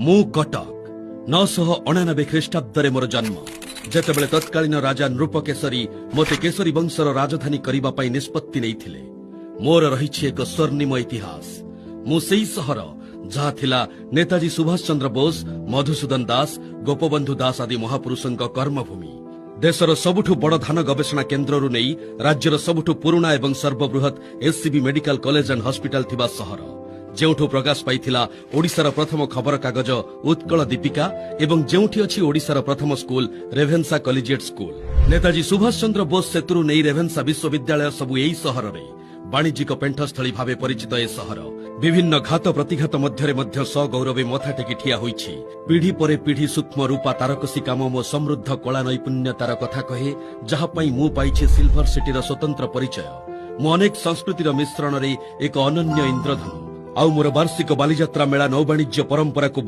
ମୁଁ କଟକ। 989 ଖ୍ରୀଷ୍ଟାବ୍ଦରେ ମୋର ଜନ୍ମ, ଯେତେବେଳେ ତତ୍କାଳୀନ ରାଜା ନୃପକେଶରୀ ମୋତେ କେଶରୀ ବଂଶର ରାଜଧାନୀ କରିବା ପାଇଁ ନିଷ୍ପତ୍ତି ନେଇଥିଲେ। ମୋର ରହିଛି ଏକ ସ୍ୱର୍ଣ୍ଣିମ ଇତିହାସ। ମୁଁ ସେଇ ସହର ଯାହା ଥିଲା ନେତାଜୀ ସୁଭାଷ ଚନ୍ଦ୍ର ବୋଷ, ମଧୁସୂଦନ ଦାସ, ଗୋପବନ୍ଧୁ ଦାସ ଆଦି ମହାପୁରୁଷଙ୍କ କର୍ମଭୂମି। ଦେଶର ସବୁଠୁ ବଡ଼ ଧାନ ଗବେଷଣା କେନ୍ଦ୍ରରୁ ନେଇ ରାଜ୍ୟର ସବୁଠୁ ପୁରୁଣା ଏବଂ ସର୍ବବୃହତ୍ SCB medical college and hospital ଥିବା ସହର, ଯେଉଁଠୁ ପ୍ରକାଶ ପାଇଥିଲା ଓଡ଼ିଶାର ପ୍ରଥମ ଖବରକାଗଜ ଉତ୍କଳ ଦୀପିକା ଏବଂ ଯେଉଁଠି ଅଛି ଓଡ଼ିଶାର ପ୍ରଥମ school, Ravenshaw collegiate school. Netaji Subhash Chandra Bose ସେତୁରୁ ନେଇ ରେଭେନ୍ସା ବିଶ୍ୱବିଦ୍ୟାଳୟ ସବୁ ଏଇ ସହରରେ। ବାଣିଜ୍ୟିକ ପେଣ୍ଠସ୍ଥଳୀ ଭାବେ ପରିଚିତ ଏ ସହର ବିଭିନ୍ନ ଘାତ ପ୍ରତିଘାତ ମଧ୍ୟରେ ମଧ୍ୟ ସଗୌରବେ ମଥା ଟେକି ଠିଆ ହୋଇଛି। ପିଢ଼ି ପରେ ପିଢ଼ି ସୂକ୍ଷ୍ମ ରୂପା ତାରକସି କାମ ମୋ ସମୃଦ୍ଧ କଳା ନୈପୁଣ୍ୟତାର କଥା କହେ, ଯାହା ପାଇଁ ମୁଁ ପାଇଛି ସିଲଭର ସିଟିର ସ୍ୱତନ୍ତ୍ର ପରିଚୟ। ମୁଁ ଅନେକ ସଂସ୍କୃତିର ମିଶ୍ରଣରେ ଏକ ଅନନ୍ୟ ଇନ୍ଦ୍ରଧନୁ। ଆଉ ମୋର ବାର୍ଷିକ ବାଲିଯାତ୍ରା ମେଳା ନୌବାଣିଜ୍ୟ ପରମ୍ପରାକୁ